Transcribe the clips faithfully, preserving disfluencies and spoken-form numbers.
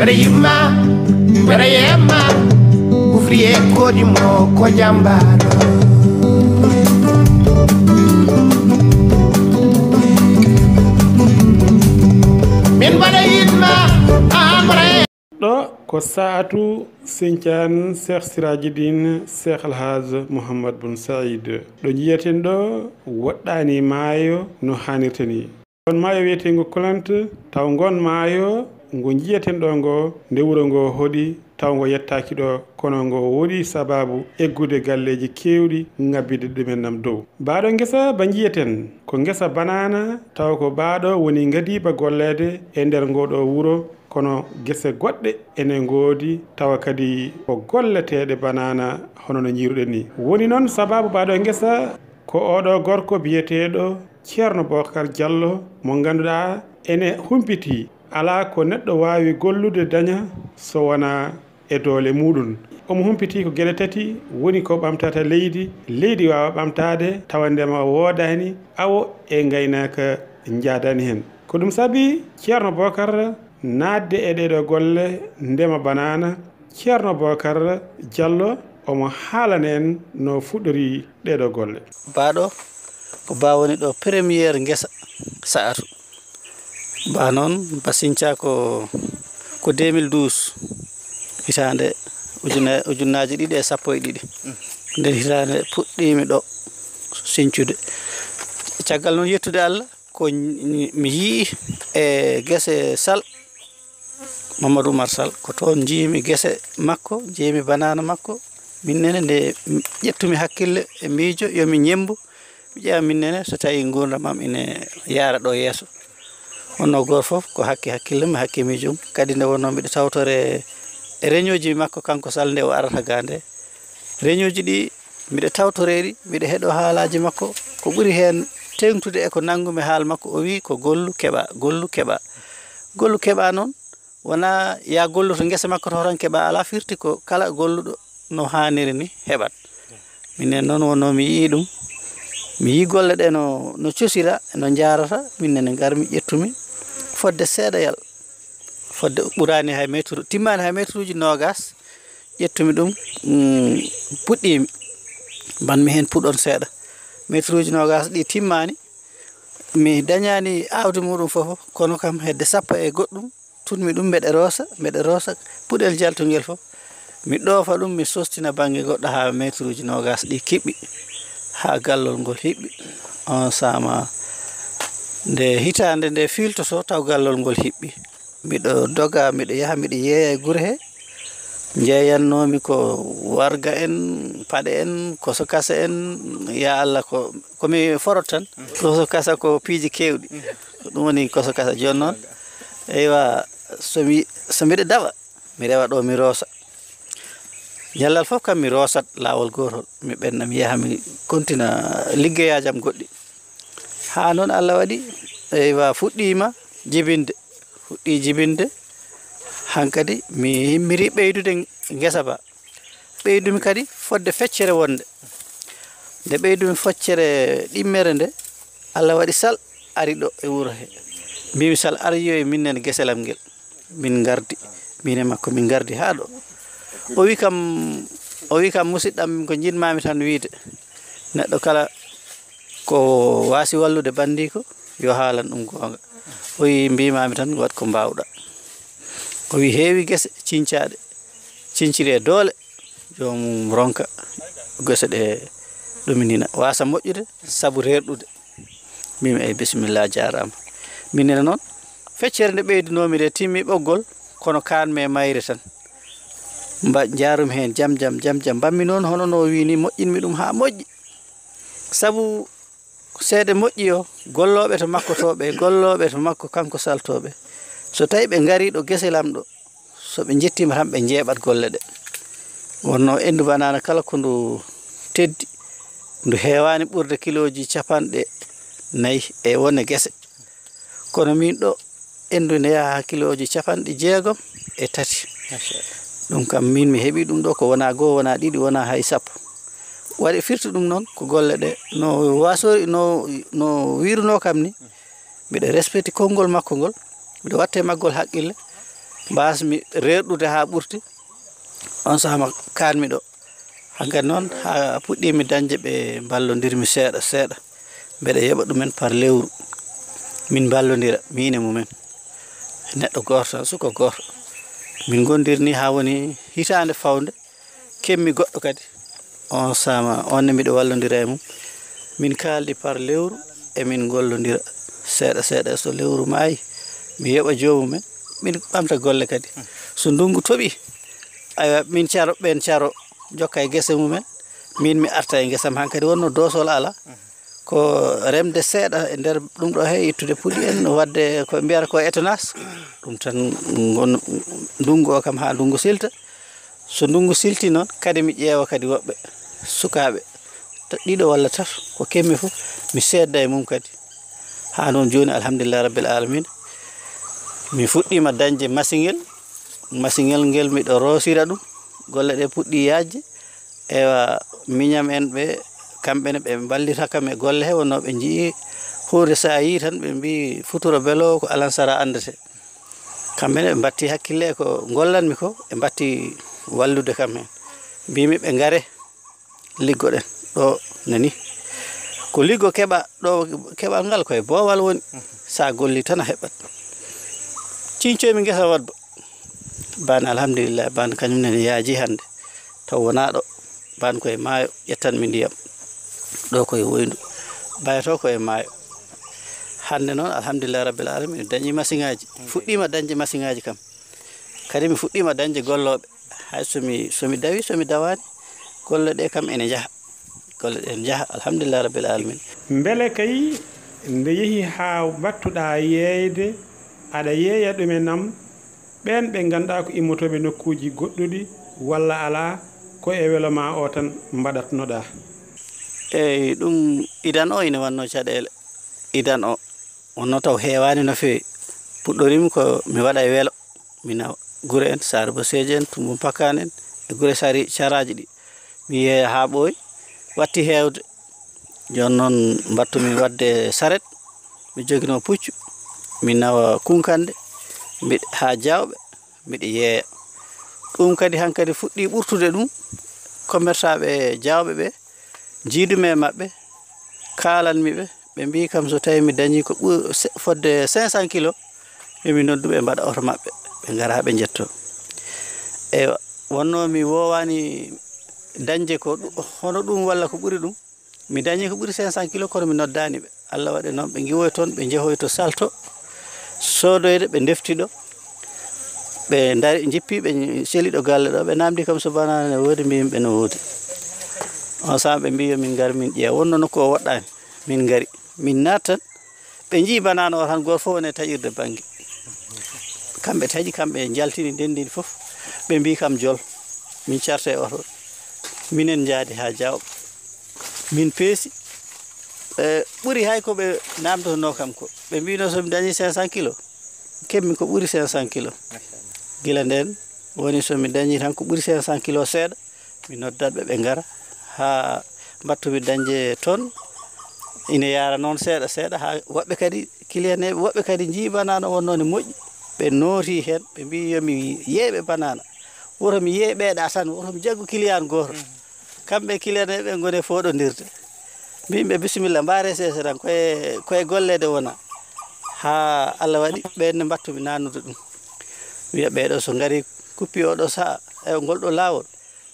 Yimma, bara yemma, ouvrier kodi mo ko jambaɗo. Min bara yimma, amre. Ɗo ko Saatu Sincaan Seex Siraaji Diin Seex Alhaaj Muhammad Bun Sa'iid. Ɗo njiyaten ɗo woɗɗaani maayo no haanirta ni. Ɗon maayo wiyeteengo Kolant, taw ngon maayo ngo njiyaten ɗo ngo, nde wuro ngo hoɗi, taw ngo yettaaki ɗo, kono ngo woni sabaabu eggude galleeji keewɗi ŋabbide ɗumen nam dow. Baaɗo ngesa ba njiyaten, ko ngesa banaana, taw ko baaɗo woni ngadiiba golleede e nder ngoo ɗo wuro, kono gese goɗɗe ene ngoodi, tawa kadi ko golleteeɗe banaana hono no njiiruɗen ni. Woni noon sabaabu baaɗo ngesa ko oɗo gorko biyeteeɗo Ceerno Bokar Jallo mo ngannduɗaa ene humpitii. Alaa ko neɗɗo waawi gollude daña so wonaa e doole muuɗum. Omo humpitii ko geɗe tati, woni ko ɓamtata leydi, leydi waawa ɓamtaade tawa ndema woodaani, awo e ngaynaaka njaadaani heen. Ko ɗum saabi Ceerno Bokar naatde e ɗeeɗo golle ndema banaana. Ceerno Bokar Jallo omo haalana en no fuɗɗori ɗeeɗo golle. Baaɗo ko ba woni ɗo première ngesa Saatu. Ba noon ba Sinca ko, ko deux mille douze, hitaande ujuna-, ujunnaaje ɗiɗi e sappo e ɗiɗi. Nden hitaande puɗɗiimi ɗo sincude. Caggal noon yettude Allah, ko mi yii e gese Sal, Mamadou Oumar Sal, ko toon njiimi gese makko, njiimi banaana makko. Min nene nde ƴettumi hakkille e miijo, yo mi ñemmbu, mi ƴeewa min nene so tawi nguurndam am ine yaara ɗo yeeso. Wonno gooto fof ko hakke hakkille mum, hakke miijo mum. Kadi nde wonno mbiɗo tawtore e reñooji makko, kanko Sal, nde o arata ga nde. Reñooji ɗi mbiɗo tawtoreeɗi, mbiɗo heɗo haalaaji makko. Ko ɓuri heen teeŋtude e ko nanngumi haal makko, o wii ko gollu keɓa, gollu keɓa. Gollu keɓa noon, wonaa ya gollu to ngesa makko to tan keɓa, alaa, firti ko kala golluɗo no haaniri ni heɓat. Minen noon wonno mi yii ɗum, mi yii golle ɗe no, no cosira, no njaarata, min nene ngarmi ƴettumi fodde seeɗa yal, fodde ɓuraani hay mètre, timmaani hay mètre uji noogas, ƴettumi ɗum, mm, puɗɗiimi, mbanmi heen puɗon seeɗa. Mètre uji noogas ɗi timmaani, mi dañaani aawdi muɗum fof, kono kam hedde sappo e goɗɗum, tunmi ɗum, mbeɗe roosa, mbeɗe roosa puɗel jaltungel fof. Mi ɗoofa ɗum, mi sostina bannge goɗɗo haa mètre uji noogas ɗi kiɓɓi, haa gallol ngol hiɓɓi. On saama nde hitaande nde fiiltoto, taw gallol ngol hiɓɓi. Miɗo doga, miɗo yaha, miɗo yeeya e gure he. Njeeyannoomi ko warga en, paɗe en, koso kasa en, ya Allah, ko, ko mi forot tan. Koso kasa ko piiji keewɗi. Ko ɗum woni koso kasa. Jooni noon, eywa, so mi, so mbiɗo dawa, mi rewa ɗo, mi roosa. Ñallal fof kam mi roosat laawol gootol, mi ɓenna, mi yaha, mi kontina liggeyaaji am goɗɗi. Haa noon Allah waɗi, eywa, fuɗɗiima jibinde, fuɗɗii jibinde. Hankadi mi himmiri ɓeydude ngesa ba. Ɓeydumi kadi fodde feccere wonde. Nde ɓeydumi feccere ɗimmere nde, Allah waɗi Sal ari ɗo e wuro he. Mbimi, Sal, ar yiyoy min nene gesel am ngel. Min ngardi, min e makko min ngardi haa ɗo. O wi kam, o wi kam, "Musidɗam, ko njiɗmaami tan wiide, neɗɗo kala ko waasi wallude banndiiko, yo haalan ɗum goonga." O wi, "Mbiimaami tan, waɗ ko mbaawɗa." O wi, "Heewi gese ciñcaaɗe, ciñciri e doole, joomum ronka gese ɗe ɗuminina, waasa moƴƴude sabu reerɗude." Mbimi, "Eyi, bisimilla, jaaraama." Min nene noon, feccere nde ɓeydunoomi nde timmi ɓoggol, kono kaan me mayre tan. Mba-, njaarumi heen jam, jam, jam, jam. Mbammi noon hono no o wii ni, moƴƴinmi ɗum haa moƴƴi. Sabu seede moƴƴi o, gollooɓe to makko to ɓe, gollooɓe to makko kanko Sal to ɓe, so tawi ɓe ngarii ɗo gese lam ɗo, so ɓe njettiima tan, ɓe njeeɓat golle ɗe. Wonno enndu banaana kala ko ndu teddi, ndu heewaani ɓurde kilooji capanɗe nayi e wone gese. Kono min ɗo, enndu ne yaha haa kilooji capanɗe jeegom e tati. Machallah. Ɗum kam, min mi heɓi ɗum ɗo ko wona goo, wona ɗiɗi, wona hay sappo. Waɗi firti ɗum noon ko golle ɗe no wasori, no, no wiruno kam ni. Mbiɗa respecti konngol makko ngol, mbiɗa watte maggol haqqille. Mbaasmi reerɗude haa ɓurti, on saama kaanmi ɗo. Hankadi noon, haa puɗɗiimi dañde ɓe mballondirmi seeɗa seeɗa, mbeɗa yoɓa ɗumen par lewru. Min mballondira, miin e mumen. Neɗɗo gooto tan, suka gooto. Min ngondir ni haa woni hitaande fawnde, keɓmi goɗɗo kadi. On saama, on ne mbiɗo wallondira e mum. Min kaaldi par lewru, e min ngollondira seeɗa seeɗa. So lewru maayi, mi yoɓa joomum en, min ɓamta golle kadi. So ndunngu toɓi, aywa, min caro, ɓeen caro, jokka e gese mumen. Min mi arta e ngesam, hankadi wonno doosol alaa. Ko remde seeɗa e nder ɗum ɗo he, ittude puɗi en, waɗde ko mbiyata ko étonnage. Ɗum tan ngon-, ndunngu o kam haa ndunngu silta. So ndunngu silti noon, kadi mi ƴeewa kadi woɓɓe sukaaɓe ta-, ɗiɗo walla tato ko keɓmi fof, mi seedda e mum kadi. Haa noon jooni, alhamdulillah rabbil alamin, mi fuɗɗiima dañde masiŋel. Masiŋel ngel miɗo roosira ɗum. Golle ɗe puɗɗi yaajde. Ewa, miñam en ɓe, kamɓe ne ɓe mballita kam e golle he, wonno ɓe njii huunde, so a yii tan ɓe mbii futuro belo ko alansara anndete. Kamɓe ne ɓe mbatti hakkille e ko ngollanmi ko, ɓe mbatti wallude kam heen. Mbimi ɓe ngare, liggoɗen ɗo nani. Ko liggo keɓa ɗo, keɓal ngal koye boowal woni. Sa golli tan a heɓat. Ciñcoymi ngesa wadba. Baan, alhamdulillah, baan kañum nene yaaji hannde. Taw wonaa ɗo. Baan koye maayo, ƴettanmi ndiyam. Ɗo koye woyndu. Baye to koye maayo. Hannde noon, alhamdulillah rabbil alamin, mi dañi masiŋaaji. Fuɗɗiima dañde masiŋaaji kam. Kadi mi fuɗɗiima dañde gollooɓe. Hay so mi, so mi dawi, so mi dawaani, golle ɗe kam ene njaha. Golle ɗe njaha, alhamdulillah rabbil alamin. Mbele kay nde yehi haa mbattuɗaa yeeyde, aɗa yeeya ɗum e nam, ɓeen ɓe ngannduɗaa ko immotooɓe nokkuuji goɗɗuɗi walla alaa, ko e welo maa o tan mbaɗatnoɗaa? Eey, ɗum idan o ina wannoo caɗeele. Idan o wonnoo taw heewaani no feewi. Puɗɗoriimi ko mi waɗa e welo. Mi nawa gure en, Saare Boseeji en, Tummbum Pakkaan en, e gure sari-, saraaji ɗi. Mi yeeya haa ɓooyi, watti heewde. Jooni noon mbaɗtumi waɗde saret, mi joginoo puccu, mi nawa kunkande, mbiɗ-, haa Jaawɓe, mbiɗa yeeya. Ɗum kadi hankadi fuɗɗii ɓurtude ɗum, commerçant ɓe Jaawɓe ɓe, njiidumi e maɓɓe, kaalanmi ɓe, ɓe mbii kam so tawii mi dañii ko ɓu-, se-, fodde cinq cents kilos, yo mi noddu ɓe, mbaɗa oto maɓɓe, ɓe ngara ɓe njettoo. Eywa, wonnoo mi woowaani dañde ko ɗu-, hono ɗum walla ko ɓuri ɗum. Mi dañii ko ɓuri cinq cents kilos, kono mi noddaani ɓe. Allah waɗi noon, ɓe ngiwoy toon, ɓe njehoy to Salto, soodoyde, ɓe ndefti ɗo, ɓe ndari, njippi, ɓe celi ɗo galle ɗo, ɓe naamndi kam so banaana ne woodi, mbiimi ɓe no woodi. On saama ɓe mbii yo min ngar, min ƴeewa. Wonno nokku o woɗɗaani, min ngari. Min naat tan, ɓe njii banaana o tan, gooto fof woni e taƴirde bannge. Kamɓe taƴi, kamɓe njaltini, ndenndini fof. Ɓe mbii kam jol, min carte e oto. Minen njaadi haa Jaawɓe. Min peesi, e, ɓuri hay ko ɓe naamdotonoo kam ko. Ɓe mbiinoo so mi dañii cinq cents kilos, keɓmi ko ɓuri cinq cents kilos. Gila ndeen woni so mi dañii tan ko ɓuri cinq cents kilos seeɗa, mi noddat ɓe, ɓe ngara haa mbaɗtumi dañde toon. Ina yaara noon seeɗa seeɗa haa woɓɓe kadi, kiliyaneeɓe woɓɓe kadi njii banaana o wonnoo ne moƴƴi. Ɓe nootii heen, ɓe mbii yo mi yeeyɓe banaana. Woto mi yeey ɓeeɗa tan, woto mi jaggu kiliyan gooto. Kamɓe kiliyaneeɓe ngoni e fooɗondirde. Mbiimi ɓe bisimilla, mbaare seese tan, koye, koye golleede wona. Haa Allah waɗi, ɓeen ne mbaɗtumi naannude ɗum. Wiya ɓeeɗo so ngari kuppi oɗo sa'a, e ngol ɗo laawol,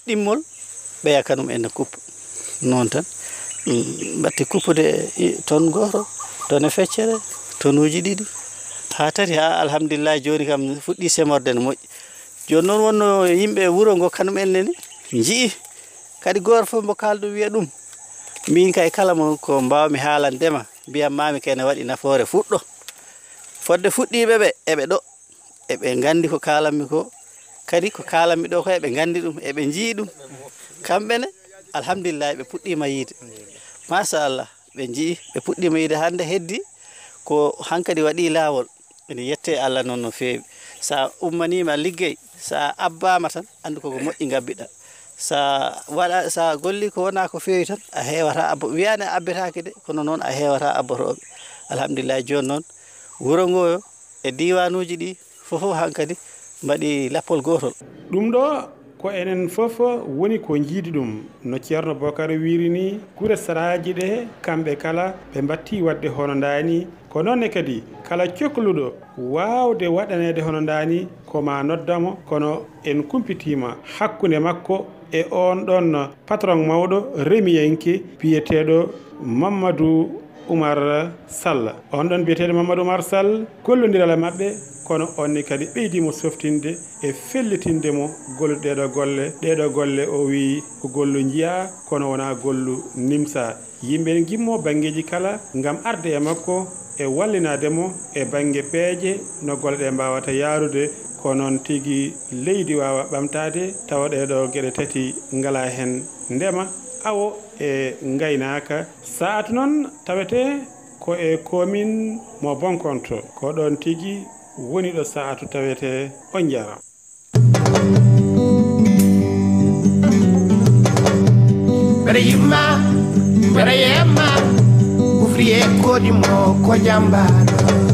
ɗimmol, ɓeya kanum en ne kuppu. Noon tan, ɗum mbaɗti kuppude i-, ton gooto, ton e feccere, tonuuji ɗiɗi, haa tati, haa alhamdulillahi, jooni kam fuɗɗii semorde no moƴƴi. Jooni noon wonno yimɓe wuro ngo kanum en nene njii. Kadi gooto fof mbo kaalɗo wiya ɗum, miin kay kala mo ko mbaawmi haalande ma, mbiyam maami kene waɗi nafoore fuɗɗo. Fodde fuɗɗiiɓe ɓe, eɓe ɗo, eɓe nganndi ko kaalammi ko, kadi ko kaalammi ɗo ko eɓe nganndi ɗum, eɓe njii ɗum. Kamɓe ne, alhamdulillahi, ɓe puɗɗiima yiide. Machallah, ɓe njii, ɓe puɗɗiima yiide hannde heddi ko hankadi waɗi laawol. Ene yettee Allah noon no feewi. So a ummaniima liggey, so a abbaama tan, anndu koko moƴƴi ngabbiɗaa. So a waɗa, so a golli ko wonaa ko feewi tan, a heewataa abbo-, wiyaani a abbetaake de, kono noon a heewataa abbotooɓe. Alhamdulillahi, jooni noon, wuro ngo e diiwaanuuji ɗi fof, fof hankadi mbaɗi lappol gootol. Ɗum ɗo ko enen fof woni ko njiidi ɗum. No Ceerno Bokar wiyri ni, gure saraaji ɗe, kamɓe kala, ɓe mbattii waɗde hono ndaa ni. Ko noon ne kadi, kala cokluɗo waawde waɗaneede hono ndaa ni, ko maa nodda mo, kono en kumpitiima hakkunde makko e oon ɗoon patron mawɗo, remiyanke, biyeteeɗo Mamadou Oumar Sall. On ɗon biyeteeɗo Mamadou Oumar Sall, gollondiral e maɓɓe, kono on ne kadi ɓeydi mo softinde e fellitinde mo gollude ɗeeɗo golle. Ɗeeɗo golle, o wiyi ko gollu njiyaa, kono wonaa gollu nimsaa. Yimɓe ne ngimmoo banngeeji kala ngam arde e makko e wallinaade mo e bannge peeje no golle ɗe mbaawata yaarude, ko noon tigi leydi waawa ɓamtaade, tawa ɗeeɗo geɗe tati ngalaa heen ndema, awo e ngaynaaka. Saatu noon tawetee ko e commune mo Bonkonto, ko ɗoon tigi woni ɗo saatu tawetee. On njaaraama. Mbeɗa yimma, mbeɗa yemma, ouvrier kodi mo ko jambaɗo.